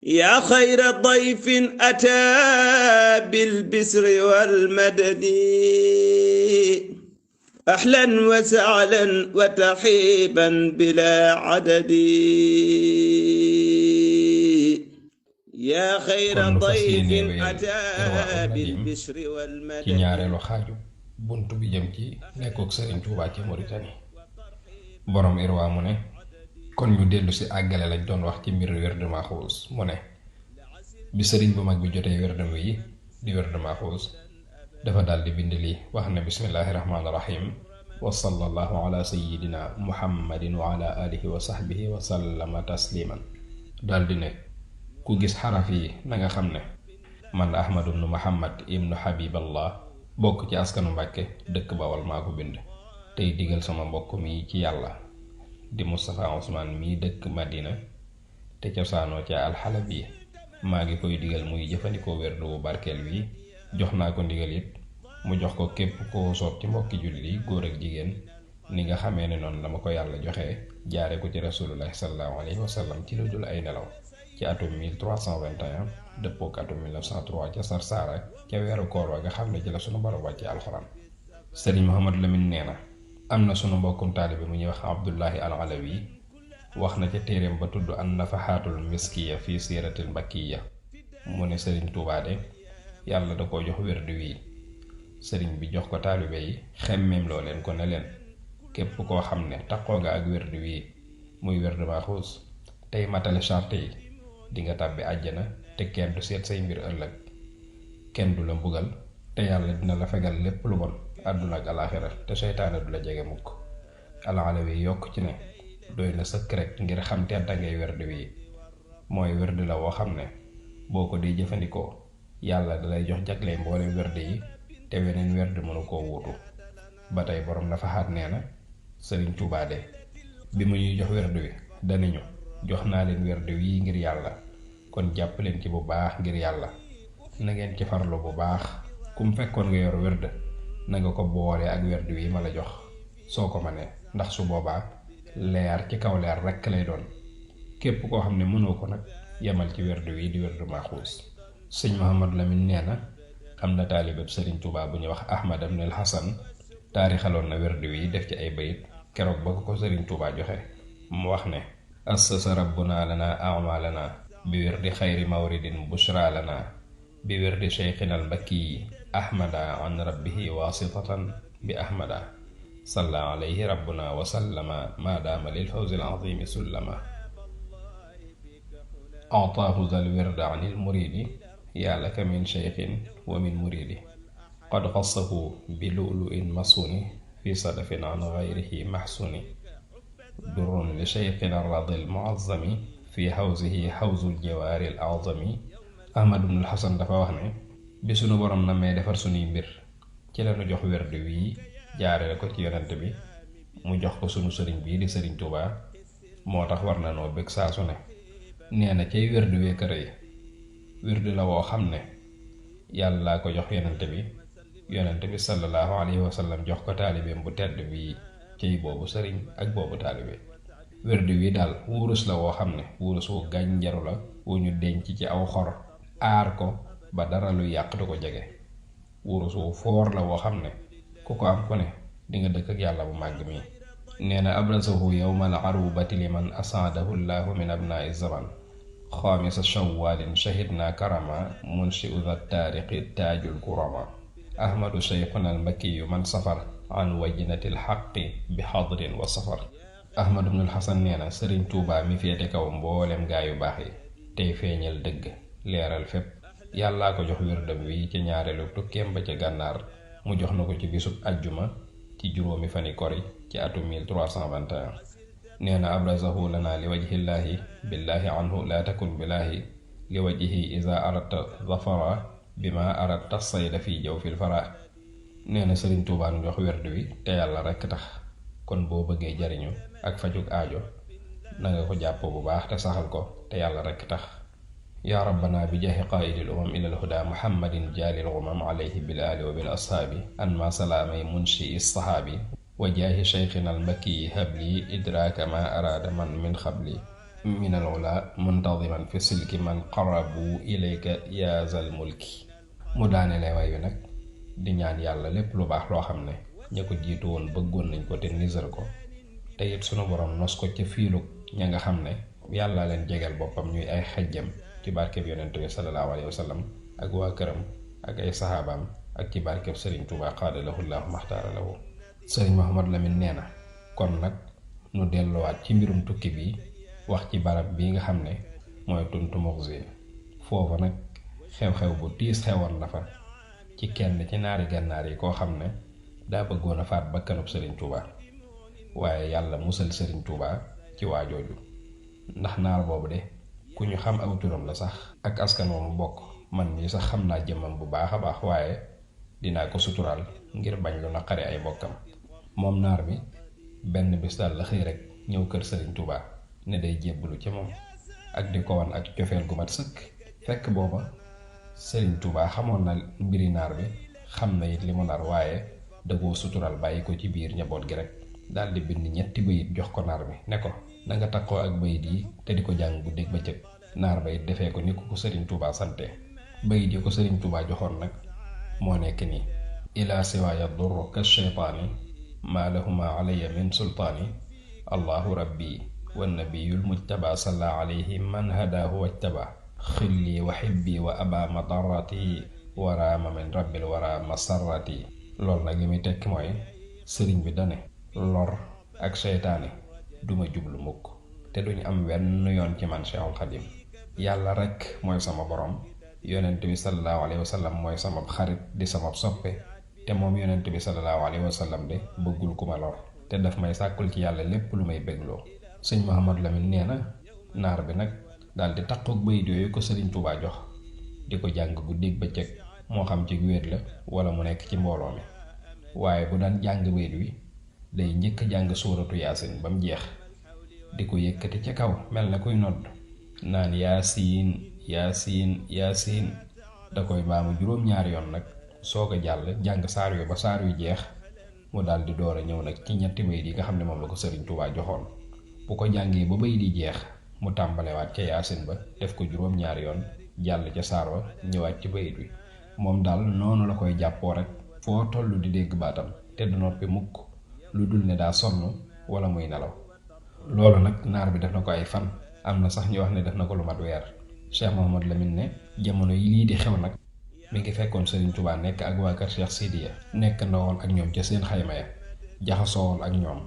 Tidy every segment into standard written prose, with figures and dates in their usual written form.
yaa xayra dayfin ataa bil bisri wal madadi ahlan wa sahlan wa tarhiiban bilaa adadi yaa xayra kon nu fas yéene dayfin wéyal ataa Irwaa'u bil Nadim bisri wal ci madadi. ñaareelu xaaju bunt bi jëm ci nekkook Sëriñ Tuubaa ci Mauritanie. borom Irwaa mu ne kon ñu dellu si àggale lañ doon wax ci mbir werd Maxuus mu ne bi sëriñ bu mag bi jotee werdam wi di werd Maxuus dafa daldi bind lii wax ne bismillaahi rahmaani rahiim wa sallallahu ala sayyidina muhammadin wa ala alihi wa sahbihi wa sallama tasliman. daldi ne ku gis xaraf yi nanga xam ne man ahmadu ibnu muhammad ibnu habiballah bokk ci askanu Mbàkke dëkk Bawal maa ko bind tey digal sama mbokk mi ci yàlla di Moustapha Ousmane mii dëkk Madina te cosaanoo ca alxalabi maa ngi koy digal muy jëfandikoo werdu wu barkeel wi jox naa ko ndigal it mu jox ko képp koo soob ci mbokki jullit yi góor ak jigéen ni nga xamee ne noonu dama ko yàlla joxe jaare ko ci rasulullahi sallallahu alayhi wa sallam ci lu dul ay nelaw ci atum 1321 dëppook atum 1903 ca Sarsara ca weeru koor wa nga xam ne ci la sunu borom wàcce alxuraan. Sëriñ Mouhamadou Lamine nee na am na sunu mbokkum taalibe mu ñuy wax Abdullahi al Alawi wax na ca téeréem ba tudd an nafaxaatul miskiya fii siiratil mbakkiya mu ne sëriñ Tuubaa de yàlla da koo jox wérdu wii sëriñ bi jox ko taalibe yi xemmeem loo leen ko ne leen képp koo xam ne taqoo nga ak wérdu wii muy wérdu Maxuus tey matale charte yi di nga tàbbi àjjana te kenn du seet say mbir ëllëg kenn du la mbugal te yàlla dina la fegal lépp lu bon àdduna ak alaaxira te seytaane du la jege mukk. Al-Alawi yokk ci ne doy na sëkk rek ngir xam tedda ngay werd wi mooy werd la woo xam ne boo ko di jëfandikoo yàlla dalay jox jagley mboolem werd yi te weneen werd mënu koo wuutu. ba tey borom nafaxaat nee na Sëriñ Tuubaa de bi mu ñuy jox werd wi daniñu jox naa leen werd wi ngir yàlla kon jàpp leen ci bu baax ngir yàlla na ngeen ci farlu bu baax kum fekkoon nga yor werd na nga ko boole ak werd wi ma la jox soo ko mënee ndax su boobaa leer ci kaw leer rekk lay doon képp koo xam ne mënoo ko nag yemal ci werd wi di werd Maxuus. sëñ Mouhamadou Lamine nee na am na taalibeb Sëriñ Tuubaa bu ñuy wax Ahmad ibn al Hasan taarixaloon na werd wi def ci ay bayit keroog ba ko Sëriñ Tuubaa joxe mu wax ne assasa rabbuna lana amalana bi werdi xayri mawridin bushra lana bi werdi cheikhina al mbakki ahmada an rabbihi wasitatan bi ahmada salla alayhi rabbuna wa sallama ma daama lil fawzi al azimi sullama ataahu zal wirda an il muridi yaa laka min cheikhin wa min muridi qad xassahu bi lu'lu'in masuni fi sadafin an gayrihi maxsuni durrun li cheikhina radi al muazzami fi xawsihi xawsul jawaari al azami. Ahmad ibn al Hasan dafa wax ne bi sunu borom na may defar sunuy mbir ci lañu jox werd wii jaarale ko ci yonent bi mu jox ko sunu sëriñ bii di Sëriñ Tuubaa moo tax war na noo bëgg saa su ne. nee na cay werd wee kër yi werd la woo xam ne yàlla ko jox yonent bi sallallahu alayhi wa sallam jox ko taalibeem bu tedd bii cay boobu sëriñ ak boobu taalibe. werd wi daal wurus la woo xam ne wurus wu gànjaru la wu ñu denc ci aw xor aar ko ba dara lu yàq du ko jege. wurus wu foor la woo xam ne ku ko am ku ne di nga dëkk ak yàlla bu màgg mi. nee na abrasahu yawmal arubati liman asaadahu llahu min abnaa'i zaman xaamisa shawwaalin shahidna karama munshi'u dha taariqi taajul kurama ahmadu shaykhuna al makkiyu man safar an wajnatil haqqi bi hadrin wa safar. Ahmad ibn al Hasan nee na Sëriñ Tuubaa mi féete kaw mboolem gaa yu baax yi tey feeñal dëgg leeral fépp yàllaa ko jox wérdam wi ci ñaareelu tukkeem ba ca gànnaar mu jox na ko ci bisub ajjuma ci juróomi fani kori ci atum 1321. nee na abrazahu lana li wajhillaahi billaahi anhu laa takun billaahi li wajhi iza aradta zafara bima aradta sayda fi jawfil fara. nee na Sëriñ Tuubaa nu jox werd wi te yàlla rekk tax kon boo bëggee jariñu ak fajug aajo nanga ko jàpp bu baax te saxal ko te yàlla rekk tax. yaa rabbana bi jaahi qaa'idil umam ilal huda muhammadin jaalil umam alayhi bil aali wa bil ashaabi an ma salaamay munshi sahaabi wa jaahi cheikhina al makki habli idraaka ma araada man min xabli min al ula muntadiman fi silki man qarabu ilayka ya zal mulki. mu daanele way wi nag di ñaan yàlla lépp lu baax loo xam ne ña ko jiitu woon bëggoon nañ ko te nisar ko te it sunu borom nos ko ca fiilug ña nga xam ne yàlla leen jegal boppam ñuy ay xejjam ci barkeb yonent bi sallallahu alayhi wa sallam ak waa këram ak ay saxaabaam ak ci barkeb sëriñ Tuubaa xaada lahu llaahu maxtaara lahu. sëriñ Mouhamad Lamine nee na kon nag nu delluwaat ci mbirum tukki bi wax ci barab bii nga xam ne mooy Tuntu Muxsin. foofa nag xew-xew bu tiis xewoon na fa ci kenn ci naari gànnaar yi koo xam ne daa bëggoon a faat bakkanub sëriñ Tuubaa waaye yàlla musal sëriñ Tuubaa ci waajooju ndax naar boobu de ku ñu xam aw turam la sax ak askan wa mu bokk. man mii sax xam naa jëmmam bu baax a baax waaye dinaa ko suturaal ngir bañ lu naqari ay bokkam. moom naar bi benn bis daal la xëy rek ñëw kër sëriñ Tuubaa ne day jébbalu ci moom ak di ko wan ak cofeel gu mat sëkk. fekk booba sëriñ Tuubaa xamoon na mbiri naar bi xam na it li mu nar waaye da koo suturaal bàyyi ko ci biir njaboot gi rek daal di bind ñetti bayit jox ko naar bi ne ko na nga takkoo ak bayit yi te di ko jàng bu dégg ba cëg. naar ba it defee ko ni ko sëriñ Tuubaa sante. bayit yi ko sëriñ Tuubaa joxoon nag moo nekk nii: ila siwaaya durru ka sheytaani maa lahuma alayya min sultaani allahu rabbi wa nabiyul mujtaba salla alayhi man hadaahu wajtaba xilli wa xibbi wa aba madarati waraama min rabbil wara masarati. loolu nag li muy tekki mooy sëriñ bi dane lor ak seytaane duma jublu mukk te duñ am wenn yoon ci man Seexul Xadim. yàlla rekk mooy sama borom, yonent bi sallallahu alayhi wa sallam mooy sama xarit di sama soppe te moom yonent bi sallallahu alayhi wa sallam de bëggul ku ma lor te daf may sàkkul ci yàlla lépp lu may bégloo. sëñ Mouhamad Lamine nee na naar bi nag daal di takkook bayit yooyu ko sëriñ Tuubaa jox di ko jàng guddeeg bëccëg moo xam ci wéet la wala mu nekk ci mbooloo mi. waaye bu daan jàng bayit wi day njëkk jàng suuratu yaasin ba mu jeex di ko yëkkati ca kaw mel na kuy nodd naan yaasiin yaasiin yaasiin da koy baamu juróom-ñaari yoon nag soog a jàll jàng saar yu ba saar yu jeex mu daal di door a ñëw nag ci ñetti bayit yi nga xam ne moom la ko sëriñ Tuubaa joxoon. bu ko jàngee ba bayit yi jeex mu tàmbalewaat ca yaasin ba def ko juróom-ñaari yoon jàll ca saar wa ñëwaat ci bayit wi. moom daal noonu la koy jàppoo rek foo tollu di dégg baatam te du noppi mukk lu dul ne daa sonn wala muy nelaw. loolu nag naar bi def na ko ay fan, am na sax ñu wax ne def na ko lu mat weer. Cheikh Mouhamad Lamine ne jamono yi lii di xew nag mi ngi fekkoon Serigne Touba nekk ak waa kër Cheikh Sidiya nekk ndawoon ak ñoom ca seen xayma ya jaxasoowoon ak ñoom.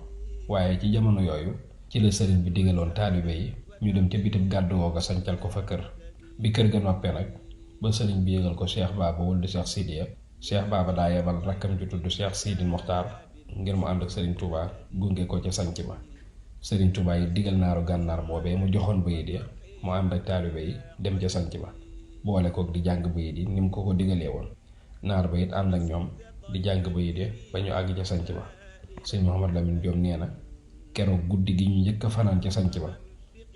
waaye ci jamono yooyu ci la sëriñ bi digaloon taalibe yi ñu dem ca bitib gàddu googa sancal ko fa kër. bi kër ga noppee nag ba sëriñ bi yëgal ko Cheikh Baba wul di Cheikh Sidiya, Cheikh Baba daa yebal rakkam ju tudd Cheikh Sidi Mokhtar ngir mu ànd ak Serigne Touba gunge ko ca sanc ma. Serigne Touba yi digal naaru gànnaar boobee mu joxoon bayit ya mu ànd ak taalibe yi dem ca sanc ba boole kook di jàng bayit yi ni mu ko digalee woon. naar ba it ànd ak ñoom di jàng bayit ya ba ñu àgg ca sanc ba. sëñ Mouhamad Lamine Diop nee na keroog guddi gi ñu njëkk a fanaan ca sanc ba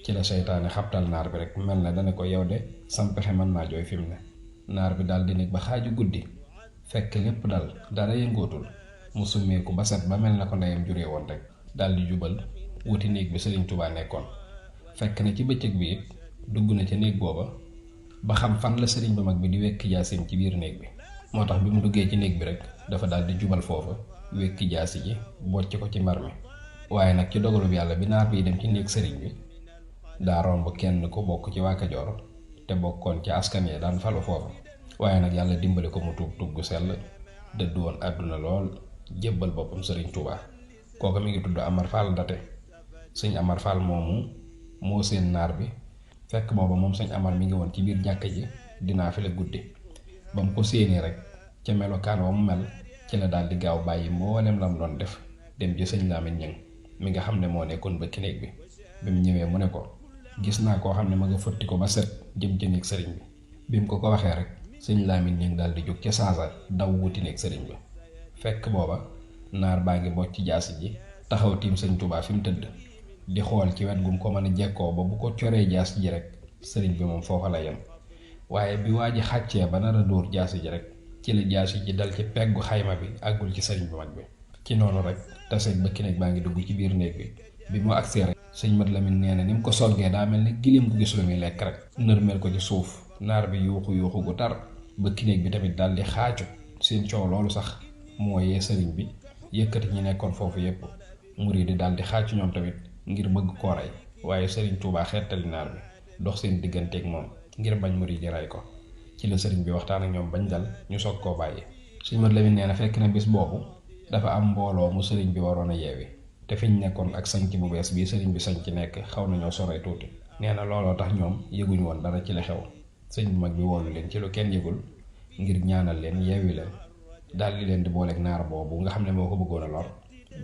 ci la seytaane xabtal naar bi rek mel na dana ko yow de sam pexe mën naa jooy fi mu ne. naar bi daal di nekk ba xaaju guddi fekk lépp dal dara yëngootul mu summeeku ba set ba mel na ko ndeyam juree woon rek daal di jubal wuti néeg bi Serigne Touba nekkoon. fekk na ci bëccëg bi it dugg na ca néeg booba ba xam fan la sëriñ ba mag bi di wekki jaasim ci biir néeg bi. moo tax bi mu duggee ci néeg bi rek dafa daal di jubal foofa wekki jaasi ji bocc ko ci mbar mi. waaye nag ci dogalub yàlla bi naar bi dem ci néeg sëriñ bi daa romb kenn ko bokk ci waa Kajoor te bokkoon ci askan ya daan falu foofa. waaye nag yàlla dimbali ko mu tuub gu sell dëddu woon àdduna lool jébbal boppam Serigne Touba. kooku mi ngi tudd Amar Fall Ndate. sëñ Amar Fall moomu moo seen naar bi fekk booba moom sëñ Amar mi ngi woon ci biir jàkka ji dinaa fi la guddi. ba mu ko séenee rek ca melokaan wa mu mel ci la daal di gaaw bàyyi mboolem lam doon def dem ci sëñ Lamine Ñang mi nga xam ne moo nekkoon bëkki néeg bi. bi mu ñëwee mu ne ko gis naa koo xam ne ma nga fëtti ko ba set jëm ci néeg sëriñ bi. bi mu ko waxee rek sëñ Lamine Ñang daal di jóg ca saasa daw wuti néeg sëriñ bi. fekk booba naar baa ngi bocc jaasi ji taxaw tiim sëñ Touba fi mu tëdd di xool ci wet gum ko mën a jekkoo ba bu ko coree jaasi ji rek sëriñ bi moom foofa la yem. waaye bi waa ji xàccee ba nar a dóor jaasi ji rek ci la jaasi ji dal ci peggu xayma bi àggul ci sëriñ bu mag bi. ci noonu rek taseeg bëkki néeg baa ngi dugg ci biir néeg bi. bi mu agsee rek sëñ Mat Lamin nee na ni mu ko solgee daa mel ne giléem gu gis lu muy lekk rek nërmeel ko ci suuf. naar bi yuuxu gu tar ba kinéeg bi tamit daal di xaacu. seen coow loolu sax moo yee sëriñ bi yëkkati ñi nekkoon foofu yépp murid yi daal di xaacu ñoom tamit ngir bëgg koo rey waaye sëriñ Tuubaa xettali naar bi dox seen digganteeg moom ngir bañ murid yi rey ko. ci la sëriñ bi waxtaan ak ñoom bañ dal ñu soog koo bàyyi. sëñ Mat Lamin nee na fekk na bis boobu dafa am mbooloo mu sëriñ bi waroon a yeewi te fiñ nekkoon ak sanc bu bees bii sëriñ bi sanc nekk xaw nañoo soree tuuti. nee na looloo tax ñoom yëguñu woon dara ci la xew. sëñ bu mag bi woolu leen ci lu kenn yëgul ngir ñaanal leen yeewi leen daal di leen di booleeg naar boobu nga xam ne moo ko bëggoon a lor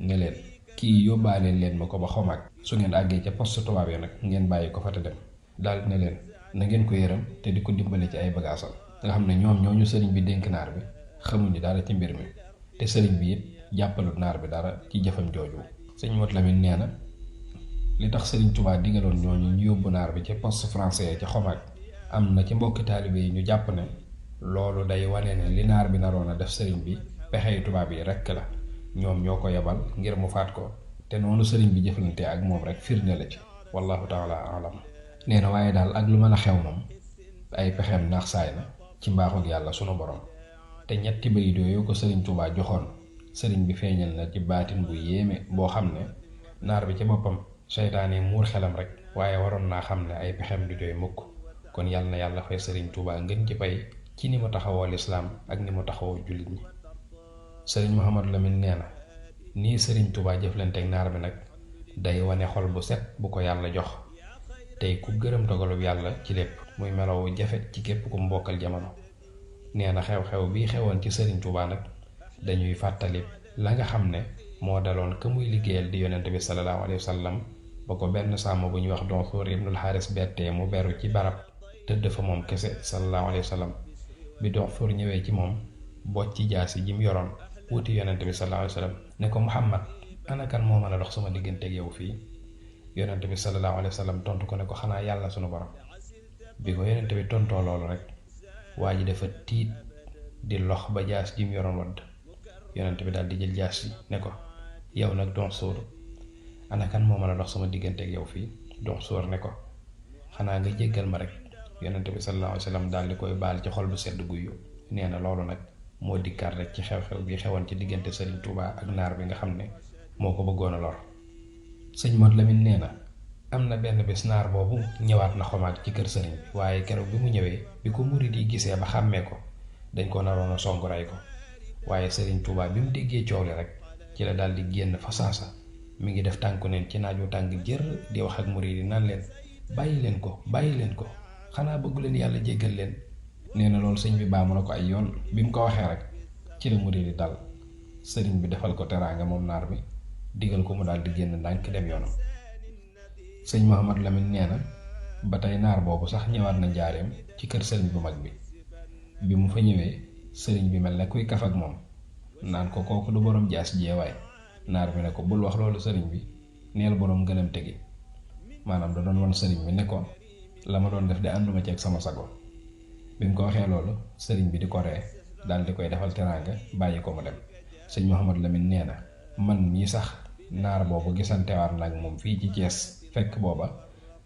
ne leen kii yóbbaale leen ma ko ba xomaag su ngeen àggee ca poste tubaab yi nag ngeen bàyyi ko fa te dem. daal ne leen na ngeen ko yërëm te di ko dimbale ci ay bagaasam nga xam ne ñoom ñooñu sëriñ bi dénk naar bi xamuñu dara ci mbir mi te sëriñ bi it jàppalut naar bi dara ci jëfam jooju. sëñ Mat Lamin nee na li tax sëriñ Tuubaa digaloon ñooñu ñu yóbbu naar bi ca poste français ca xomaag am na ci mbokki taalibe yi ñu jàpp ne loolu day wane ne li naar bi naroon a def sëriñ bi pexey tubaab yi rekk la ñoom ñoo ko yebal ngir mu faat ko te noonu sëriñ bi jëflante ak moom rek firnde la ci wallahu taala alam. nee na waaye daal ak lu mën a xew moom ay pexeem naax saay na ci mbaaxug yàlla sunu borom te ñetti bayit yooyu ko sëriñ Tuubaa joxoon sëriñ bi feeñal na ci baatin bu yéeme boo xam ne naar bi ci boppam seytaane muur xelam rek waaye waroon naa xam ne ay pexeem du doy mukk. kon yàlla na yàlla fay sëriñ Tuubaa ngeen ci pay ci ni mu taxawoo lislaam ak ni mu taxawoo jullit ñi. sëriñ Mouhamadou Lamine nee na nii sëriñ Tuubaa jëflanteeg naar bi nag day wane xol bu set bu ko yàlla jox tey ku gërëm dogalub yàlla ci lépp muy melowu jafe ci képp ku mbokkal jamono. nee na xew-xew bii xewoon ci sëriñ Tuubaa nag dañuy fàttali la nga xam ne moo daloon ka muy liggéeyal di yonent bi sallallahu alayhi wa sallam ba ko benn sàmm bu ñuy wax Donsuur ibnul Xaaris bettee mu beru ci barab tëdd fa moom kese sallallahu alayhi wa sallam bi Donsuur ñëwee ci moom bocc ci jaasi ji mu yoroon wuti yonent bi sallallahu alayhi wa sallam ne ko Muhammad ana kan moo mën a dox sama digganteeg yow fii. yonent bi sallallahu alayhi wa sallam tontu ko ne ko xanaa yàlla sunu borom. bi ko yonent bi tontoo loolu rek waa ji dafa tiit di lox ba jaas ji mu yoroon wadd. yonent bi daal di jël jaas yi ne ko yow nag Donsuur ana kan moo mën a dox sama digganteeg yow fii. Donsuur ne ko xanaa nga jéggal ma rek. yonent bi sallallahu alayhi wa sallam daal di koy baal ci xol bu sedd guyu. nee na loolu nag moo dikkaat rek ci xew-xew bi xewoon ci diggante sëriñ Tuubaa ak naar bi nga xam ne moo ko bëggoon a lor. sëñ Mat Lamin nee na am na benn bés naar boobu ñëwaat na xomaag ci kër sëriñ bi waaye keroog bi mu ñëwee bi ko murid yi gisee ba xàmmee ko dañ ko naroon a song rey ko waaye sëriñ Tuubaa bi mu déggee coow li rek ci la daal di génn fa saasa mi ngi def tànku neen ci naaju tàng jër di wax ak murid yi naan leen bàyyi leen ko xanaa bëggu leen yàlla jéggal leen. nee na loolu sëñ bi baamu na ko ay yoon bi mu ko waxee rek ci la murid yi dal sëriñ bi defal ko teraanga moom naar bi digal ko mu daal di génn ndànk dem yoonam. sëñ Mouhamadou Lamine nee na ba tey naar boobu sax ñëwaat na njaareem ci kër sëriñ bu mag bi mu fa ñëwee sëriñ bi mel ne kuy kaf ak moom naan ko kooku du borom jaas jeewaay. naar bi ne ko bul wax loolu sëriñ bi neel borom gënam tegi maanaam da doon won sëriñ bi ne ko la ma doon def de ànduma ci ak sama sago. bi mu ko waxee loolu sëriñ bi di ko ree daal di koy defal teraanga bàyyi ko mu dem. sëñ Mouhamadou Lamine nee na man mii sax naar boobu gisantewaat nag moom fii ci Thiès fekk booba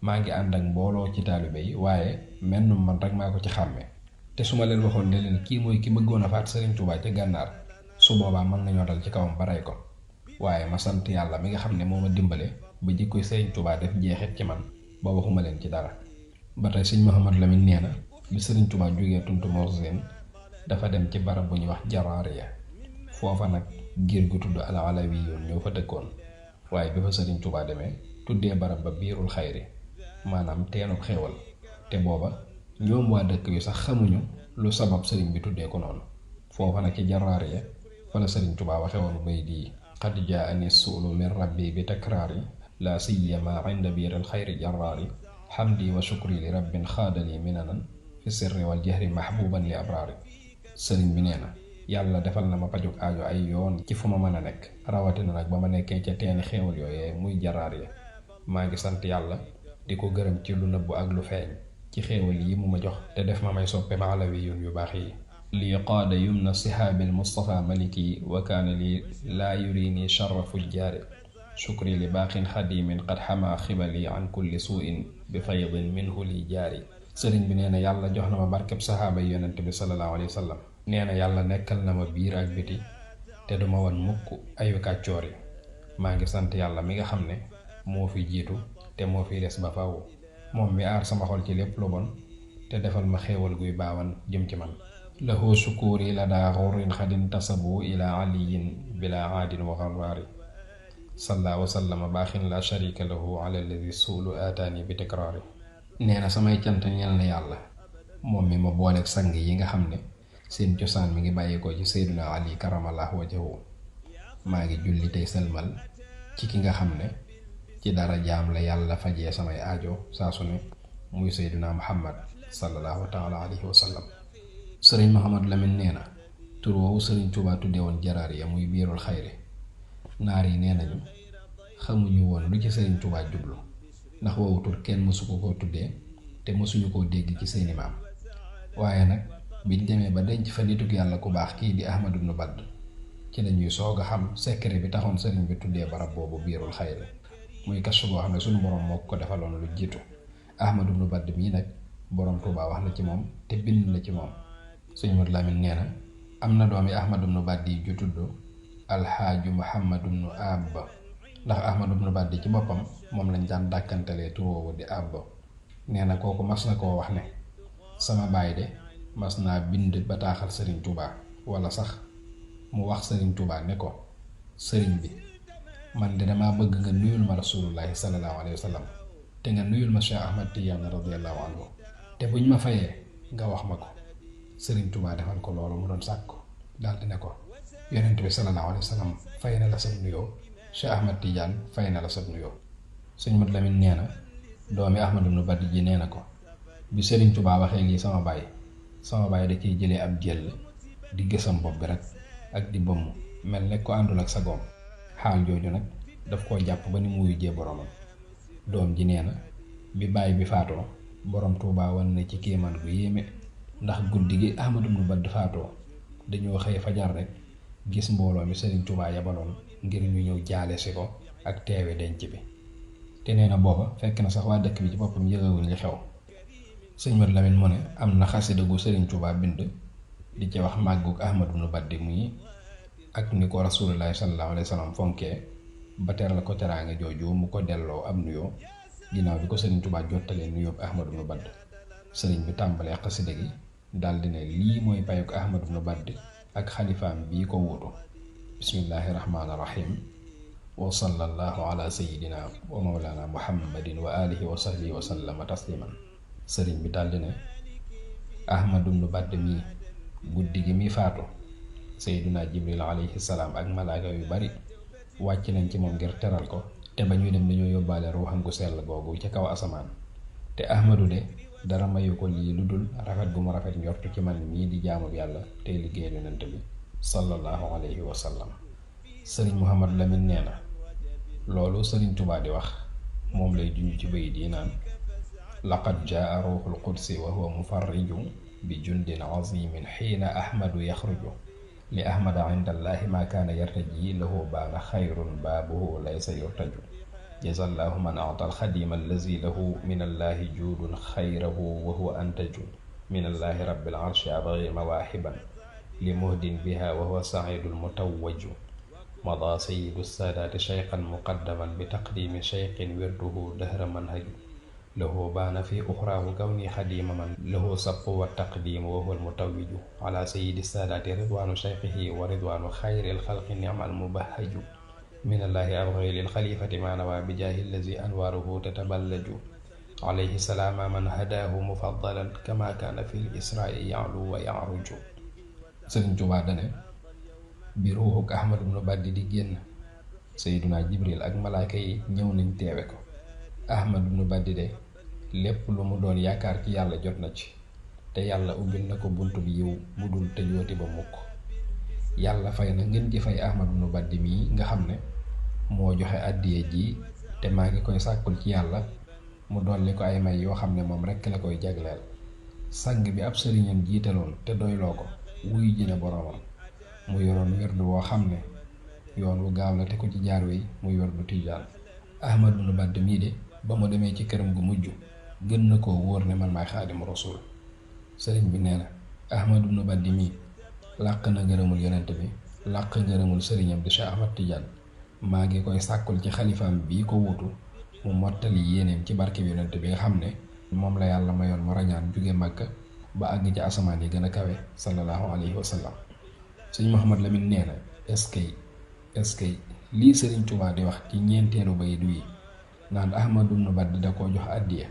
maa ngi ànd ak mbooloo ci taalibe yi waaye mennum man rek maa ko ci xàmmee te su ma leen waxoon ne leen kii mooy ki bëggoon a faat sëriñ Tuubaa ca gànnaar su boobaa mën nañoo dal ci kawam ba rey ko waaye ma sant yàlla mi nga xam ne moo ma dimbale ba jikkoy sëriñ Tuubaa def jeexit ci man ba waxuma leen ci dara. ba tey sëñ Mouhamadou Lamine nee na bi sëriñ Tuubaa jógee Tuntu Morzine dafa dem ci barab bu ñuy wax Jaraariya foofa nag giir gu tudd al Alawiyuun ñoo fa dëkkoon waaye bi fa sëriñ Tuubaa demee tuddee barab ba biirul xayri maanaam teenub xéewal te booba ñoom waa dëkk bi sax xamuñu lu sabab sëriñ bi tuddee ko noonu. foofa nag ci Jaraariya fa la sëriñ Tuubaa waxe woon bay di qad jaani suulu min rabbi bi takraari la siyama inda biiril xayri jaraari xamdi wa shukri li rabbin xaadali minanan fi sirri wal jahri mahbuban li abraari. sëriñ bi nee na yàlla defal na ma pajuk aajo ay yoon ci fu ma mën a nekk rawatina nag ba ma nekkee ca teeni xéewal yooyee muy Jaraariya maa ngi sant yàlla di ko gërëm ci lu nëbbu ak lu feeñ ci xéewal yi mu ma jox te def ma may soppe Alawiyuun yu baax yi. lii qaada yumna sihaabil Mustafa maliki wa kaana lii laa yurini sharra fujjaari shukri li baaqin xadimin qad xamaa xibali an kulli suuin bi faydin minhu li jaari. sëriñ bi nee na yàlla jox na ma barkeb saxaaba yi yonent bi sallallahu alayhi wa sallam. nee na yàlla nekkal na ma biir ak biti te duma wan mukk ayu kàccoor yi. maa ngi sant yàlla mi nga xam ne moo fi jiitu te moo fi des ba faaw, moom mi aar sama xol ci lépp lu bon te defal ma xéewal guy baawan jëm ci man. lahu shukuuri la daa xurin xadin tasabu ila aliyin bila aadin wa xarwaari. salla wa sallama baaxin la sharika lahu ala alladi suulu aataani bi tikraari. nee na samay cant ñeel na yàlla moom mi ma booleeg sang yi nga xam ne seen cosaan mi ngi bàyyeekoo ci Seydina Ali karamallahu wajhahu. maa ngi julli tey sëlmal ci ki nga xam ne ci dara jaam la yàlla fajee samay aajo saa su ne muy Seydina Muhammad sallallahu taala alayhi wa sallam. sëriñ Muhammad Lamin nee na tur woowu sëriñ Tuubaa tudde woon Jaraariya muy biirul xayri. naar yi nee nañu xamuñu woon lu ci sëriñ Tuubaa jublu ndax woowu tur kenn mësu ko koo tuddee te mësuñu koo dégg ci seeni maam. waaye nag biñ demee ba denc fa nitug yàlla ku baax kii di Ahmadu bnu Badd ci lañuy soog a xam secret bi taxoon sëriñ bi tuddee barab boobu biirul xayri, muy kasu boo xam ne suñu borom moo ko defaloon lu jiitu. Ahmadu bnu Badd mii nag borom Tuubaa wax na ci moom te bind na ci moom. sëñ Mat Lamin nee na am na doomi Ahmadu bnu Badd yi ju tudd alxaaju Muhammadu bnu Abba, ndax Ahmadu bnu Badd ci boppam moom lañ daan dàkkantalee turoowu di Abba. nee na kooku mas na koo wax ne sama baay de mas naa bind bataaxal sëriñ Tuubaa, wala sax mu wax sëriñ Tuubaa ne ko sëriñ bi man de dama bëgg nga nuyul ma rasulullahi sallallahu alayhi wa sallam te nga nuyul ma Cheikh Ahmad Tidiane radiyallahu anhu te buñ ma fayee nga wax ma ko. sëriñ Tuubaa defal ko loolu mu doon sàkk daal di ne ko yonent bi sallallahu alayhi wa sallam fay na la sab nuyoo, Cheikh Ahmad Tidiane fay na la sab nuyoo. sëñ Mat Lamin nee na doomi Ahmadu bnu Badd ji nee na ko bi sëriñ Tuubaa waxee lii sama baay da ciy jëlee ab jël di gësam bopp bi rek ak di bëmm mel ne ko àndul ak sagoom. xaal jooju nag daf koo jàpp ba ni mu wujjee boromam. doom ji nee na bi baay bi faatoo borom Tuubaa wan na ci kéemaan gu yéeme, ndax guddi gi Ahmadu bnu Badd faatoo dañoo xëy fajar rek gis mbooloo mi sëriñ Tuubaa yabaloon ngir ñu ñëw jaale si ko ak teewe denc bi. te nee na booba fekk na sax waa dëkk bi ci boppam yëgawuñ li xew. sëñ Mat Lamin mu ne am na xasida gu sëriñ Tuubaa bind di ci wax màggug Ahmadu bnu Badd muy ak ni ko rasulullahi sallallahu alayhi wa sallam fonkee ba teral ko teraange jooju mu ko delloo am nuyoo ginnaaw bi ko sëriñ Tuubaa jottalee nuyoo Ahmadu bnu Badd. sëriñ bi tàmbalee xasida gi daal di ne lii mooy payuk Ahmadu bnu Badd ak xalifaam bii ko wuutu. bismillahi rahmaani rahim wa sallallahu ala sayidina wa mawlana muhammadin wa alihi wa sahbihi wa sallama tasliman. sëriñ bi daal di ne Ahmadu bnu Badd mii guddi gi mi faatu Seydina Jibril alayhi salaam ak malaaka yu bari wàcc nañ ci moom ngir teral ko, te ba ñuy dem dañoo yóbbaale ruuxam gu sell googu ca kaw asamaan. te Ahmadu de dara mayu ko lii lu dul rafet gu mu rafet njortu ci man mii di jaamu yàlla tey liggéey yonent bi sallallahu alayhi wa sallam. sëriñ Muhammad Lamin nee na loolu sëriñ Tuubaa di wax moom lay junj ci bayit yi naan laqad jaa ruuxul qudsi wa huwa mufarriju bi jundin azimin xiina ahmadu yaxruju li ahmada inda allahi ma kaana yartaji lahu baana xayrun baabuhu laysa yurtaju jazallahu man ata alxadima allazi lahu min allahi juudun xayrahu wa huwa antaju min allahi rabbil arshi abgi mawaahiban li muhdin biha wa huwa saidul mutawwaju mada sayidu saadaati cheykhan muqaddaman bi taqdimi cheykhin wirduhu dahra manhaju lahu baana fi uxraahu kawni xadima man lahu sabqu wa taqdimu wa huwa almutawwiju ala sayidi saadaati ridwaanu cheykhihi wa ridwaanu xayri alxalqi nicma almubahaju min allahi abgi lil xalifati ma nawa bi jaahi allazi anwaaruhu tataballaju alayhi salaama man hadaahu mufaddalan kama kaana fi l israai yaalu wa yaaruju. sëriñ Tuubaa dane bi ruuxuk Ahmadu bnu Badd di génn Seydina Jibril ak malaaka yi ñëw nañ teewe ko. Ahmadu bnu Badd de lépp lu mu doon yaakaar ci yàlla jot na ci, te yàlla ubbil na ko bunt bi yiw bu dul tëjooti ba mukk. yàlla fay na ngeen ji fay Ahmadu bnu Badd mii nga xam ne moo joxe àddiya ji, te maa ngi koy sàkkul ci yàlla mu dolli ko ay may yoo xam ne moom rekk la koy jagleel. sang bi ab sëriñam jiitaloon te doyloo ko wuy ji na boroomam, mu yoroon wirdu woo xam ne yoon wu gaaw la te ku ci jaar wi muy wer du tijaan. Ahmadu ibnu Badd mii de ba mu demee ci këram gu mujj gën na koo wóor ne man maay Xaadimu Rasuul. sëriñ bi nee na Ahmadu ibnu Badd mii làq na ngërëmul yonent bi, làq ngërëmul sëriñam di Cheikh Ahmad Tidiane. maa ngi koy sàkkul ci xalifaam bii ko wuutu mu mottali yéeneem ci barke bi yonent bi nga xam ne moom la yàlla mayoon mu rañaan jóge Màkka ba àgg ci asamaan yi gën a kawe sallallahu alayhi wa sallam. sëñ Mouhamad Lamine nee na est-ce que lii sëriñ Tuubaa di wax ci ñeenteelu bayit wi naan Ahmadu ibnu Badd da koo jox addiya.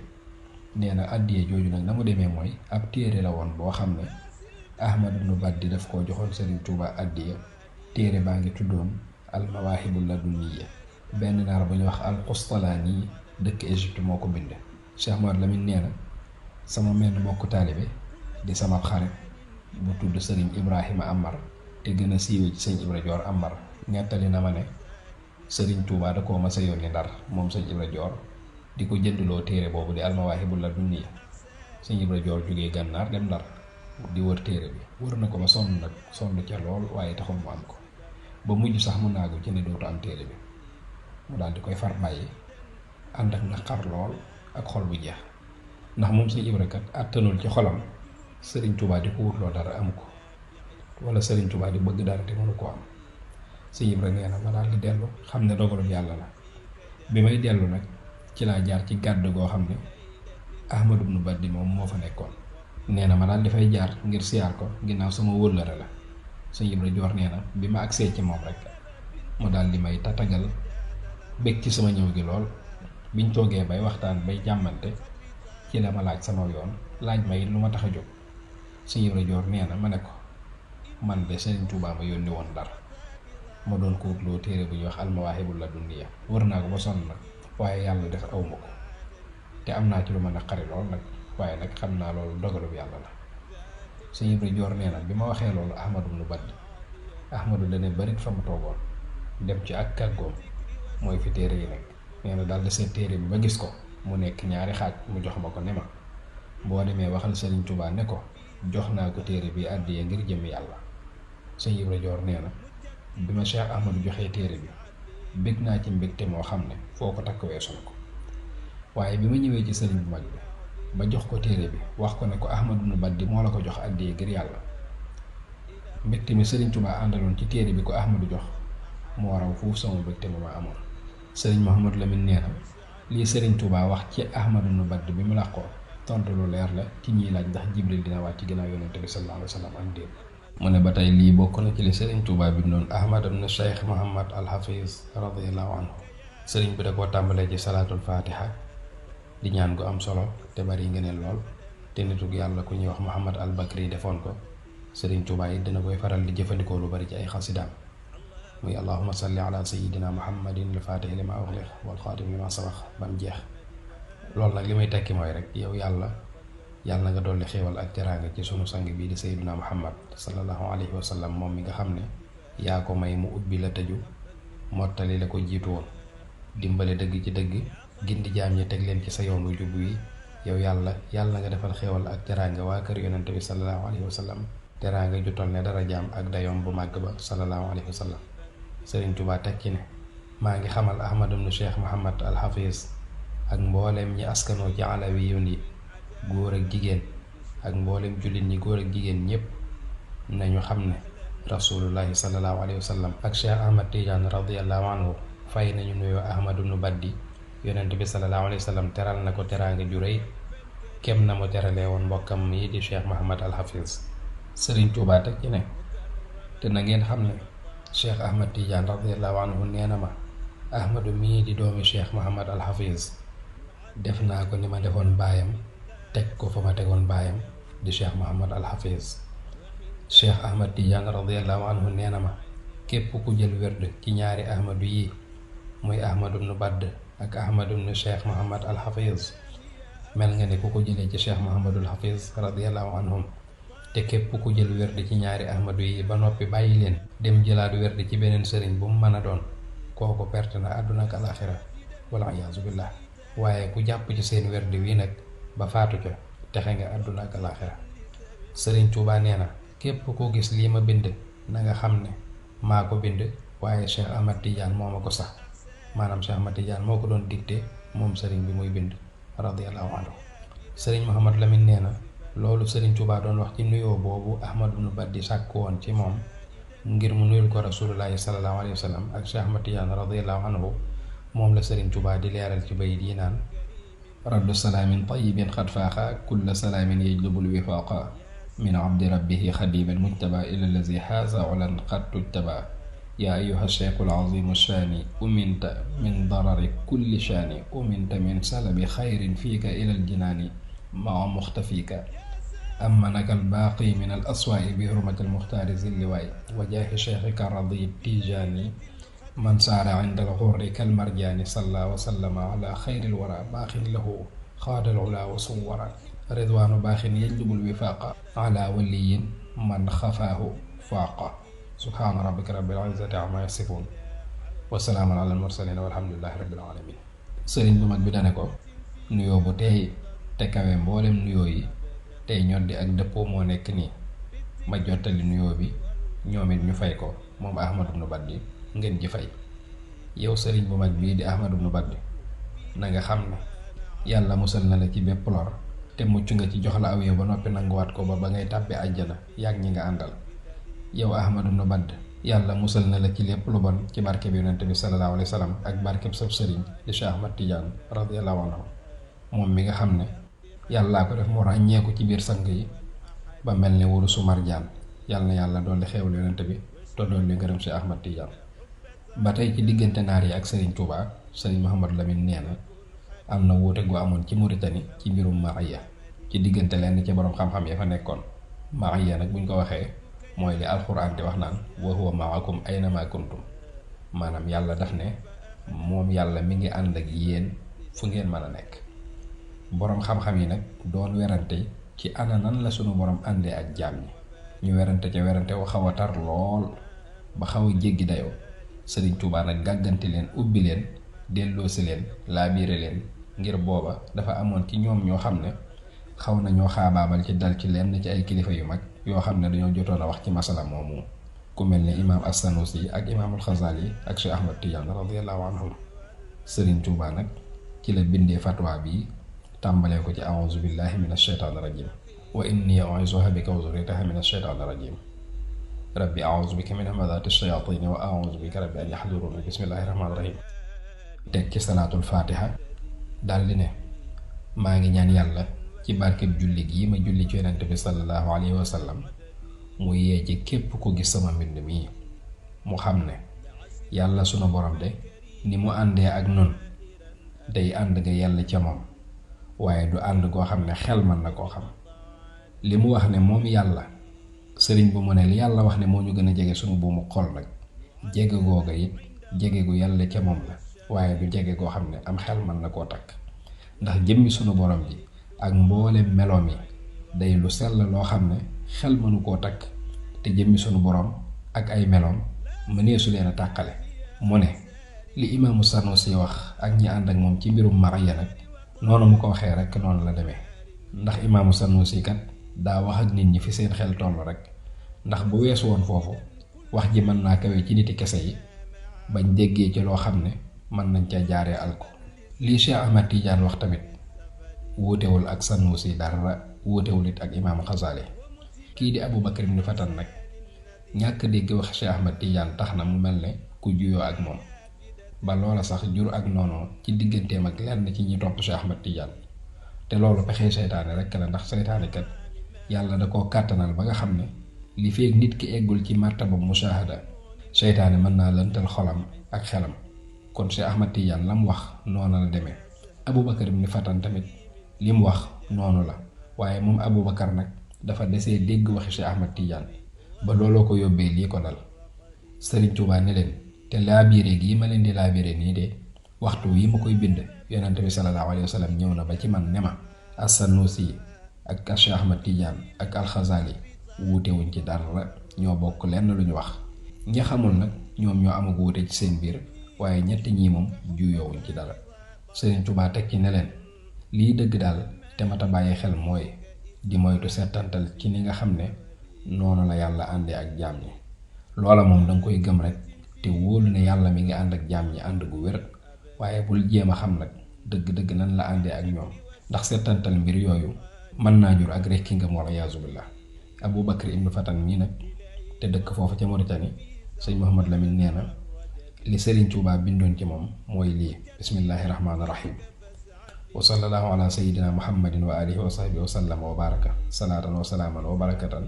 nee na addiya jooju nag na mu demee mooy ab téere la woon boo xam ne Ahmadu ibnu Badd daf koo joxoon sëriñ Tuubaa addiya. téere baa ngi tuddoon al mawaahibul ladunniya. benn naar bu ñuy wax al Qustalaani dëkk Égypte moo ko bind. Cheikh Mouhamad Lamine nee na sama menn mbokku taalibe di sama xarit bu tudd sëriñ Ibrahima Amar te gën a siiwee ci sëñ Ibra Joor Amar nettali na ma ne sëriñ Tuubaa da koo mas a yónni Ndar moom sëñ Ibra Joor di ko jëndloo téere boobu di al mawaahibul ladunniya. sëñ Ibra Joor jógee Gànnaar dem Ndar di wër téere bi, wër na ko ba sonn nag, sonn ca lool waaye taxul mu am ko ba mujj sax mu naagu ci ne dootu am téere bi. mu daal di koy far bàyyi ànd ak naqar lool ak xol bu jeex ndax moom sëñ Ibra kat àttanul ci xolam sëriñ Tuubaa di ko wutloo dara amu ko, wala sëriñ Tuubaa di bëgg dara te mënu ko am. sëñ Ibra nee na ma daal di dellu xam ne dogalub yàlla la. bi may dellu nag ci laa jaar ci gàdd goo xam ne Ahmadu ibnu Badd moom moo fa nekkoon. nee na ma daal di fay jaar ngir siyaar ko ginnaaw sama wëllëre la. sëñ Ibra Joor nee na bi ma agsee ci moom rek mu daal di may tatagal bég ci sama ñëw gi lool. biñ toogee bay waxtaan bay jàmmante ci la ma laaj sama yoon, laaj ma it lu ma tax a jóg. sëñ Ibra Joor nee na ma ne ko man de sëriñ Tuubaa ma yónni woon Ndar ma doon ko wutloo téere bu ñuy wax al mawaahibul ladunniya. wër naa ko ba sonn nag waaye yàlla def awma ko te am naa ci lu ma naqari lool nag, waaye nag xam naa loolu dogalub yàlla la. sëñ Ibra Joor nee na bi ma waxee loolu Ahmadu ibnu Badd, Ahmadu dane barit fa mu toogoon dem ci ak kàggoom mooy fi téere yi nekk. nee na daal di seet téere bi ba gis ko mu nekk ñaari xaaj mu jox ma ko ne ma boo demee waxal sëriñ Tuubaa ne ko jox naa ko téere bi àddiya ngir jëm yàlla. sëñ Ibra Joor nee na bi ma Cheikh Ahmadu joxee téere bi bég naa ci mbégte moo xam ne foo ko takk weesu na ko. waaye bi ma ñëwee ci sëriñ bu mag bi ba jox ko téere bi wax ko ne ko Ahmadu ibnu Badd moo la ko jox àddiya ngir yàlla, mbégte mi sëriñ Tuubaa àndaloon ci téere bi ko Ahmadu jox moo raw foofu sama mbégte ma amoon. sëriñ Mouhamad Lamine nee na lii sëriñ Tuubaa wax ci Ahmadu ibnu Badd bi mu làqoo tontu lu leer la ci ñiy laaj ndax Jibril dina wàcc ci ginnaaw yonente bi sallallahu alayhi wa sallam am déet. mu ne ba tey lii bokk na ci li sëriñ Tuubaa bi doon Ahmad ibnu Cheikh Mouhamad al Hafiz radiyallahu anhu. sëriñ bi da koo tàmbalee ci salaatul fatiha di ñaan gu am solo te bari ngeneen lool te nitug yàlla ku ñuy wax Muhammad al Bakri defoon ko. sëriñ Tuubaa yi dina koy faral di jëfandikoo lu bari ci ay xasidaam muy allahumma salli ala sayyidina muhammadin al-fatihi lima ughliq wal khatimi lima sabaq bam jeex. loolu nag li may tekki mooy rek yow yàlla nga dolli xéewal ak teraanga ci sunu sang bii di sayyidina muhammad sallallahu alayhi wa sallam, moom mi nga xam ne yaa ko may mu ubbi la tëju mottali la ko jiitu woon, dimbale dëgg ci dëgg, gindi jaam ñi teg leen ci sa yoon wu jub wi. yow yàlla nga defal xéewal ak teraanga waa kër yonente bi sallallahu alayhi wa sallam, teraanga ju toll ne dara jaam ak dayoom bu màgg ba sallallahu alayhi wa sallam. sëriñ Tuubaa teg ci ne maa ngi xamal Ahmad ibnu Cheikh Mouhamad al Hafiz ak mboolem ñi askanoo ci alawiyun yi góor ak jigéen ak mboolem jullit ñi góor ak jigéen ñépp nañu xam ne rasulullahi sallallahu alayhi wa sallam ak Cheikh Ahmad Tidiane radiyallahu anhu fay nañu nuyoo Ahmad ibnu Baddi. yonent bi sallallahu alayhi wa sallam teral na ko teraanga ju rëy kem na mu teralee woon mbokkam yi di Cheikh Mouhamad al Hafiz. sëriñ Tuubaa teg ci ne te na ngeen xam ne Cheikh Ahmad Tidiane radiyallahu anhu nee na ma Ahmadu mii di doomi Cheikh Mouhamad al Hafiz def naa ko ni ma defoon baayam, teg ko fa ma tegoon baayam di Cheikh Mouhamad al Hafiz. Cheikh Ahmad Tidiane radiyallahu anhu nee na ma képp ku jël werd ci ñaari Ahmadu yi muy Ahmadu ibnu Badd ak Ahmadu ibnu Cheikh Mouhamad al Hafiz mel nga ne ku ko jëlee ci Cheikh Mouhamadul Hafiz radiyallahu anhum. te képp ku jël werd ci ñaari Ahmadu yi ba noppi bàyyi leen dem jëlaat werd ci beneen sëriñ bu mu mën a doon, kooku perte na àdduna ak alaxira wala iyaazu billah. waaye ku jàpp ci seen werd wi nag ba faatu ca texe nga àdduna ak alaxira. sëriñ Tuubaa nee na képp koo gis lii ma bind na nga xam ne maa ko bind waaye Cheikh Ahmad Tidiane moo ma ko sax maanaam Cheikh Ahmad Tidiane moo ko doon dicté moom sëriñ bi muy bind radiyallahu anhu. sëriñ Mouhamad Lamine nee na loolu sëriñ Tuubaa doon wax ci nuyoo boobu Ahmad ibnu Baddi sàkk woon ci moom ngir mu nuyul ko rasulullahi sallallahu alayhi wa sallam ak Cheikh Ahmad Tidiane radiyallahu anhu moom la sëriñ Tuubaa di leeral ci bayit yi naan raddu salaamin tayyibin xad faaxa kulla salaamin yajlubul wifaaqa min abdi rabbihi xadiman mujtaba ila allazi xaasa ulan qad tujtaba yaa ayyuha cheikhul azimu shaani uminta min darari kulli shaani uminta min salabi xayrin fiika ilal jinaani maa muxtafika amma naka albaaqi min al aswaai bi hurmati almuxtaari zilliwaay wa jaahi cheikhika radi tijaani man saara inda alxurri kalmarjaani salla wa sallama ala xayri alwara baaxin lahu xaadal ula wa suwara ridwaanu baaxin yajlubul wifaaqa ala waliyin man xafaahu faaqa subhaana rabbika rabbil izzati amma yasifuun wa salaamun ala almursaliin walhamdulillahi rabbil aalamiin. sëriñ bu mag bi dane ko nuyoo bu teey te kawe mboolem nuyoo yi tey ñoddi ak dëppoo moo nekk nii ma jottali nuyoo bi ñoom it ñu fay ko moom Ahmad ibnu Baddi ngeen ji fay. yow sëriñ bu mag bii di Ahmad ibnu Baddi na nga xam ne yàlla musal na la ci bépp lor te mucc nga ci jox la aw yow ba noppi nanguwaat ko ba ngay tàbbee àjjana yàgg ñi nga àndal. yow Ahmad ibnu Baddi yàlla musal na la ci lépp lu bon ci barke bi yonent bi sallallahu alayhi wa sallam ak barkeb sab sëriñ di Cheikh Ahmad Tidiane radiyallahu anhu moom mi nga xam ne yàllaa ko def mu ràññeeku ci biir sang yi ba mel ne wurusu marjaan. yàlla na yàlla dolli xeewal yonent bi te dolli ngërëm Cheikh Ahmad Tidiane. ba tey ci diggante naar yi ak sëriñ Touba sëriñ Mouhamad Lamine nee na am na wuute gu amoon ci Mauritanie ci mbirum maaya ci diggante lenn ci borom xam-xam ya fa nekkoon. maaya nag buñ ko waxee mooy li alxuraan di wax naan wa huwa maakum aynama kuntum maanaam yàlla daf ne moom yàlla mi ngi ànd ak yéen fu ngeen mën a nekk. boroom xam-xam yi nag doon werante ci ana nan la sunu borom àndee ak jaam ñi ñu werante ca werante wa xaw a tar lool ba xaw a jéggi dayoo. sëriñ Tuubaa nag gàgganti leen ubbi leen delloosi leen laabiire leen ngir booba dafa amoon ci ñoom ñoo xam ne xaw na ñoo xaabaabal ci dal ci lenn ci ay kilifa yu mag yoo xam ne dañoo jotoon a wax ci masala moomu ku mel ne imaam as-Sanusi ak imaamul Xasaali ak Cheikh Ahmad Tidiane radiyallahu anhum. sëriñ Tuubaa nag ci la bindee fatwa bi tàmbalee ko ci a'uuzu billahi min ash-shaytaani rajim wa inni u'iizuha bika wa zurriyyataha min ash-shaytaani rajim rabbi a'uuzu bika min hamazaati ash-shayaatiin wa a'uuzu bika rabbi an yahduruun bismillahi rahmaani rahim. teg ci salaatul faatiha daldi ne maa ngi ñaan yàlla ci barkeb julli gi ma julli ci yonent bi sallallahu alayhi wa sallam mu yee ci képp ku gis sama mbind mii mu xam ne yàlla sunu borom de ni mu àndee ak nun day ànd nga yàlla ca moom waaye du ànd goo xam ne xel mën na koo xam. li mu wax ne moom yàlla sëriñ bu mu ne li yàlla wax ne moo ñu gën a jege sunu buumu xol nag jege googa it jege gu yàlla ca moom la waaye du jege goo xam ne am xel mën na koo takk ndax jëmmi sunu borom ji ak mboole meloom yi day lu sell loo xam ne xel mënu koo takk te jëmmi sunu borom ak ay meloom mëneesu leen a tàqale. mu ne li imaamu Sanusi wax ak ñi ànd ak moom ci mbirum maaya nag noonu mu ko waxee rek noonu la demee ndax imaamu Sanusi kat daa wax ak nit ñi fi seen xel toll rek ndax bu weesu woon foofu wax ji mën naa kawe ci niti kese yi bañ déggee ci loo xam ne mën nañ ca jaaree alko. lii Cheikh Ahmad Tidiane wax tamit wuutewul ak Sanusi dara wuutewul it ak imaamu Xasaali. kii di Abu Bakr ibn Fatan nag ñàkk dégg wax Cheikh Ahmad Tidiane tax na mu mel ne ku juyoo ak moom ba loola sax jur ak noonu ci digganteem ak lenn ci ñi topp Cheikh Ahmad Tidiane te loolu pexee seytaane rek la ndax seytaane kat yàlla da koo kàttanal ba nga xam ne li feeg nit ki eggul ci martaba mushahada seytaane mën naa lëntal xolam ak xelam. kon Cheikh Ahmad Tidiane la mu wax noonu la demee. Abu Bakr ibn Fatan tamit li mu wax noonu la waaye moom Abu Bakar nag dafa desee dégg waxi Cheikh Ahmad Tidiane ba looloo ko yóbbee lii ko dal. Sëriñ Tuubaa ne leen te laabiire gii ma leen di laabiire nii de waxtu wi ma koy bind yonent bi sallallahu alayhi wa sallam ñëw na ba ci man ne ma as-Sanusi ak Cheikh Ahmad Tidiane ak al-Xasaali wuute wuñ ci dara ñoo bokk lenn lu ñu wax. ñi xamul nag ñoom ñoo amagu wuute ci seen biir waaye ñetti ñii moom juyoowuñ ci dara. Sëriñ Tuubaa teg ci ne leen lii dëgg daal te mata bàyyi xel mooy di moytu settantal ci ni nga xam ne noonu la yàlla àndee ak jaam ñi. loola moom danga koy gëm rek te wóolu ne yàlla mi ngi ànd ak jaam ñi ànd gu wér, waaye bul jéem a xam nag dëgg-dëgg nan la àndee ak ñoom, ndax seetantal mbir yooyu mën naa jur ak rekki nga wal iyaazu billah. Abu Bakr ibnu Fatan mii nag te dëkk foofu ca Mauritanie, sëñ Mouhamad Lamine nee na li Sëriñ Tuubaa bindoon ci moom mooy lii: bismillahi rahmaani rahim wa sallallahu ala sayyidina muhammadin wa alihi wa sahbihi wa sallam wa baraka salaatan wa salaaman wa barakatan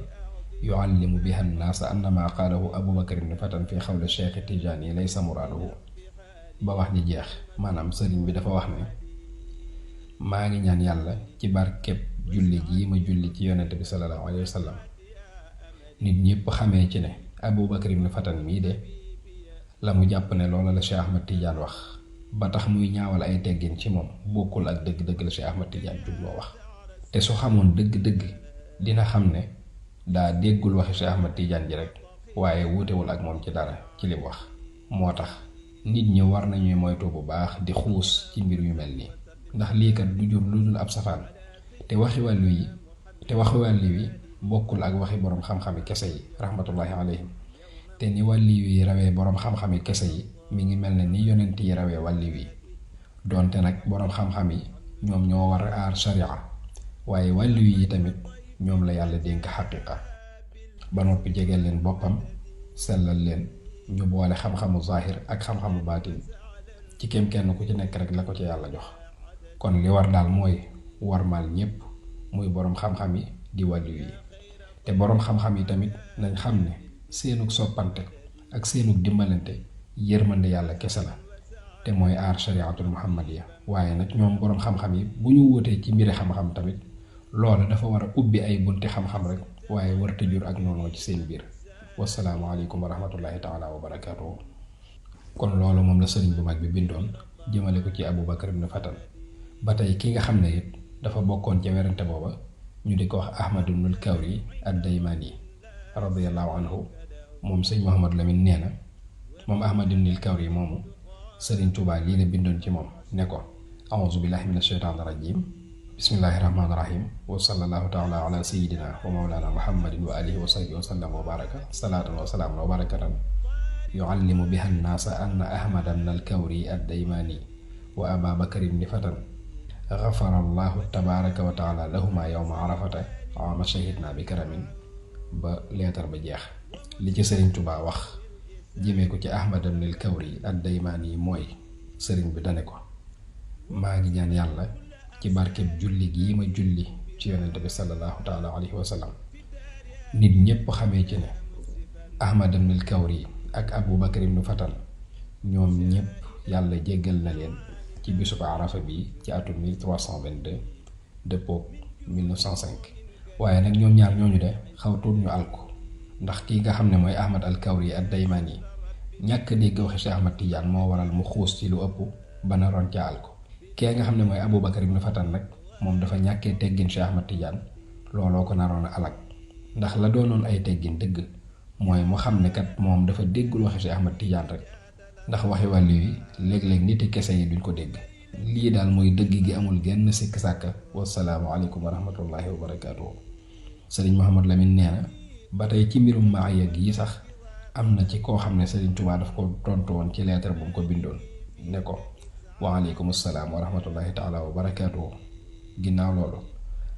yuallimu biha nnaasa annama qaalahu Abu Bakr ibnu Fatan fi xawli Cheikh Tijaani laysa muraaduhu. ba wax ji jeex, maanaam sëriñ bi dafa wax ne maa ngi ñaan yàlla ci barkeb julli gii ma julli ci yonent bi sallallahu alayhi wa sallam nit ñépp xamee ci ne Abu Bakr ibn Fatan mii de la mu jàpp ne loola la Cheikh Ahmad Tidiane wax ba tax muy ñaawal ay teggin ci moom bokkul ak dëgg-dëgg la Cheikh Ahmad Tidiane jubloo wax. te su xamoon dëgg-dëgg dina xam ne daa déggul waxi Cheikh Ahmad Tidiane ji rek, waaye wuutewul ak moom ci dara ci li mu wax. moo tax nit ñi war nañuy moytu bu baax di xuus ci mbir yu mel nii, ndax lii kat du jur lu dul ab safaan. te waxi wàllu yi bokkul ak waxi boroom xam-xami kese yi rahmatullahi alayhim. te ni wàlliw yi rawee boroom xam-xami kese yi mi ngi mel ne ni yonent yi rawee wàlliw yi. donte nag boroom xam-xam yi ñoom ñoo war a aar sharia, waaye wàlliw yi tamit ñoom la yàlla dénk xaqiqa ba noppi jegeel leen boppam, sellal leen, ñu boole xam-xamu zahir ak xam-xamu baatin ci kem kenn ku ci nekk rek la ko ci yàlla jox. kon li war daal mooy warmal ñépp, muy boroom xam-xam yi di wàlliw yi. te boroom xam-xam yi tamit nañ xam ne seenug soppante ak seenug dimbalante yërmande yàlla kese la, te mooy aar shariatul muhammadiya. waaye nag ñoom boroom xam-xam yi bu ñu wutee ci mbiri xam-xam tamit loola dafa war a ubbi ay bunti xam-xam rek, waaye warta jur ak noonu ci seen biir. wasalaamu aleykum wa rahmatullahi taala wa barakaatuhu. kon loolu moom la sëriñ bu mag bi bindoon jëmale ko ci Abu Bakr ibn Fatan. ba tey ki nga xam ne it dafa bokkoon ca werante booba ñu di ko wax Ahmad ibnul Kawri ad-Daymaani radiyallahu anhu. moom sëñ Mouhamad Lamine nee na moom Ahmad ibnul Kawri moomu Sëriñ Tuubaa lii la bindoon ci moom ne ko: a'uuzu billahi mina shaytaani rajiim, bismillahi rahmaani rahim, wa sallallahu taala ala sayyidina wa mawlana muhammadin wa alihi wa sahbihi wa sallam wa baraka salaatan wa salaaman wa barakatan yuallimu biha nnaasa anna Ahmad ibnul Kawri ad-Daymaani wa Aba Bakr ibn Fatan gafara allahu tabaraka wa taala lahuma yawma arafata ama shahidna bi karamin. ba leetar ba jeex. li ci Sëriñ Tuubaa wax jëmee ko ci Ahmad ibnul Kawri ad-Daymaani mooy sëriñ bi dane ko: maa ngi ñaan yàlla ci barkeb julli gii ma julli ci yonent bi sallallahu taala alayhi wa sallam nit ñépp xamee ci ne Ahmad ibnul Kawri ak Abu Bakr ibn Fatan ñoom ñépp yàlla jéggal na leen ci bisub Arafa bi ci atum 1322 dëppook 1905. waaye nag ñoom ñaar ñooñu de xaw tuut ñu alku, ndax kii nga xam ne mooy Ahmad al Kawri ad-Daymaani ñàkk dégg waxi Cheikh Ahmad Tidiane moo waral mu xuus ci lu ëpp ba naroon ca alku. kee nga xam ne mooy Abu Bakr ibn Fatan nag moom dafa ñàkkee teggin Cheikh Ahmad Tidiane, looloo ko naroon a alak. ndax la doonoon ay teggin dëgg mooy mu xam ne kat moom dafa déggul waxi Cheikh Ahmad Tidiane rek, ndax waxi wàllu yi léeg-léeg niti kese yi duñ ko dégg. lii daal mooy dëgg gi, amul genn sikk sàkka. wasalaamu aleykum wa rahmatullahi wa barakaatuhu. Sëriñ Mouhamad Lamine nee na ba tey ci mbirum maaya gi sax am na ci koo xam ne Sëriñ Tuubaa daf ko tontu woon ci leetar bu mu ko bindoon ne ko: waaleykum salaam wa rahmatullahi taala wa barakaatuhu. ginnaaw loolu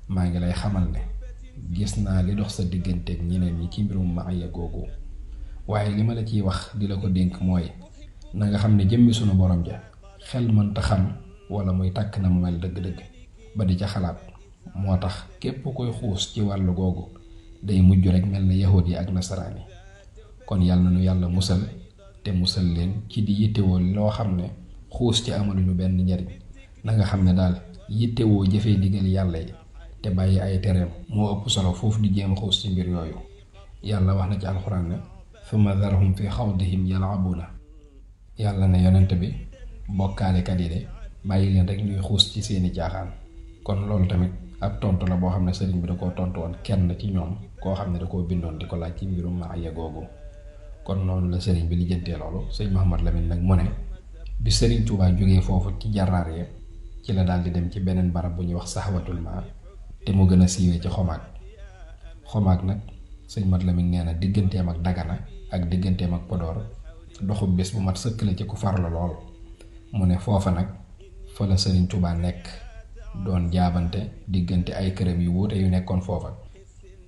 maa ngi lay xamal ne gis naa li dox sa digganteeg ñeneen ñi ci mbirum maaya googu, waaye li ma la ciy wax di la ko dénk mooy na nga xam ne jëmmi sunu borom ja xel mënta xam wala muy tàkk na mu mel dëgg-dëgg ba di ca xalaat. moo tax képp koy xuus ci wàllu googu day mujj rek mel ne yahud yi ak nasaraan yi. kon yàlla na nu yàlla musal te musal leen ci di yittewoo loo xam ne xuus ci amaluñu benn njariñ. na nga xam ne daal yittewoo jëfee digal yàlla yi te bàyyi ay tereem moo ëpp solo foofu di jéem a xuus ci mbir yooyu. yàlla wax na ci alxuraan ne: thumma dharhum fi xawdihim yal'abuna. yàlla ne yonent bi bokkaalekat yi de bàyyi leen rek ñuy xuus ci seeni caaxaan. kon loolu tamit ab tontu la boo xam ne sëriñ bi da koo tontu woon kenn ci ñoom koo xam ne da koo bindoon di ko laaj ci mbirum maaya googu. kon noonu la sëriñ bi lijjantee loolu. sëñ Mouhamad Lamine nag mu ne bi Sëriñ Tuubaa jógee foofu ci Jaraar ya ci la daal di dem ci beneen barab bu ñuy wax Saxwatul Ma te mu gën a siiwee ci Xomaag nag sëñ Mat Lamine nee na digganteem ak Dagana ak digganteem ak Podor doxub bés bu mat sëkk la ci ku farlu lool. mu ne foofa nag fa la Sëriñ Tuubaa nekk doon jaabante diggante ay këram yu wuute yu nekkoon foofa,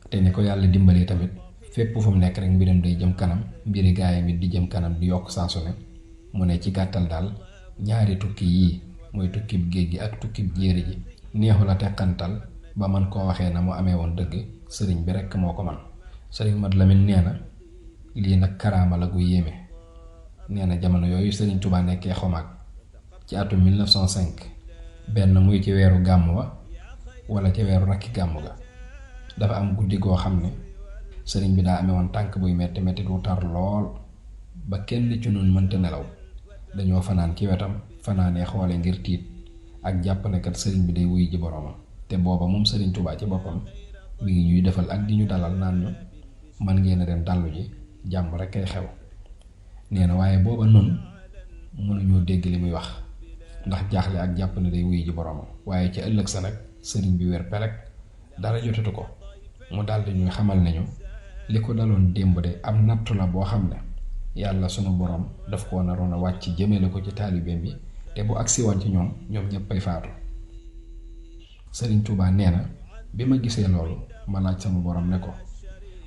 te ni ko yàlla dimbalee tamit fépp fu mu nekk rek mbiram day jëm kanam, mbiri gaayam it di jëm kanam di yokk saa su ne. mu ne ci gàttal daal ñaari tukki yii mooy tukkib géej gi ak tukkib jéeri ji neexu la teqantal ba man koo waxee na mu amee woon dëgg, sëriñ bi rekk moo ko man. sëriñ Mat Lamin nee na lii nag karaama la gu yéeme. nee na jamono yooyu Sëriñ Tuubaa nekkee Xomaag ci atum 1905 benn muy ci weeru gàmm wa wala ci weeru rakki gàmm ga, dafa am guddi goo xam ne sëriñ bi daa amee woon tànk buy metti metti du tar lool ba kenn ci nun mënta nelaw. dañoo fanaan ci wetam fanaanee xoole ngir tiit ak jàpp ne kat sëriñ bi day wuy ji boroomam. te booba moom Sëriñ Tuubaa ci boppam mi ngi ñuy defal ak di ñu dalal naan ñu man ngeen a dem dallu ji, jàmm rek kay xew. nee na waaye booba nun mënuñoo dégg li muy wax ndax jaaxle ak jàpp ne day wuy ji boroomam. waaye ci ëllëg sa nag sëriñ bi wér pelek dara jotatu ko. mu daldi ñuy xamal nañu li ko daloon démb de am nattu la boo xam ne yàlla sunu borom daf koo naroon a wàcc jëmale ko ci taalibeem yi, te bu agsi woon ci ñoom ñéppay faatu. Sëriñ Tuubaa nee na bi ma gisee loolu ma laaj sama borom ne ko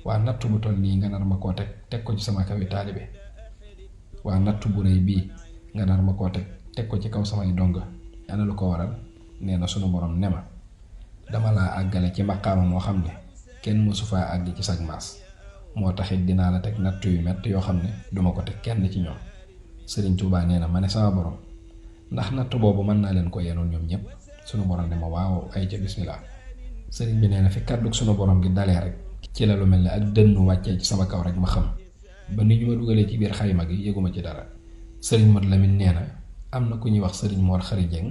waa nattu bu toll nii nga nar ma koo teg ko ci sama kawi taalibe, waa nattu bu rëy bii nga nar ma koo teg ko ci kaw samay donga, ana lu ko waral? nee na sunu borom ne ma dama laa àggale ci maqaama moo xam ne kenn mësu faa àgg ci sag maas, moo taxit dinaa la teg nattu yu metti yoo xam ne duma ko teg kenn ci ñoom. Sëriñ Tuubaa nee na ma ne sama borom ndax nattu boobu mën naa leen ko yenoon ñoom ñëpp? sunu borom ne ma waaw, ay ca bismillah. sëriñ bi nee na fi kàddug sunu borom gi dalee rek ci la lu mel ne ak dënnu wàccee ci sama kaw rek ma xam, ba ni ñu ma dugalee ci biir xayma gi yëguma ci dara. sëriñ Mat Lamin nee na am na ku ñuy wax sëriñ Mor Xari Jeng,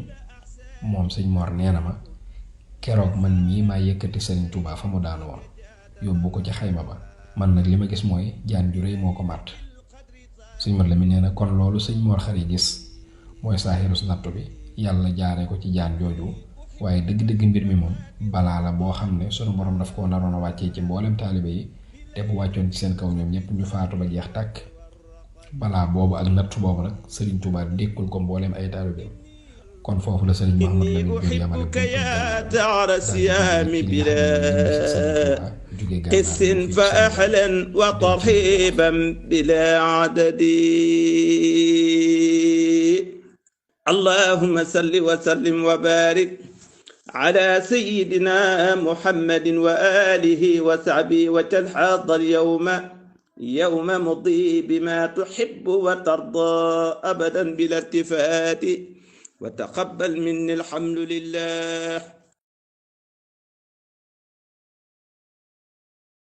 moom sëñ Mor nee na ma keroog man mii maa yëkkati Sëriñ Tuubaa fa mu daanu woon yóbbu ko ci xayma ba, man nag li ma gis mooy jaan ju rëy moo ko màtt. sëñ Mat Lamin nee na kon loolu sëñ Mor Xari gis mooy saaxirus nattu bi, yàlla jaaree ko ci jaan jooju. waaye dëgg-dëgg mbir mi moom balaa la boo xam ne sunu borom daf koo naroon a wàccee ci mboolem taalibe yi, te bu wàccoon ci seen kaw ñoom ñëpp ñu faatu ba jeex tàkk. balaa boobu ak nattu boobu nag Sëriñ Tuubaa dékkul ko mboolem ay taalibe. kon foofu la Sëriñ Mouhamadou Lamine Gueye yamale قس فأحلا وطرحيبا بلا عدد اللهم صل وسلم وبارك على سيدنا محمد وآله وصحبه وتلحظ اليوم يوم مضي بما تحب وترضى أبدا بلا التفات وتقبل مني الحمد لله.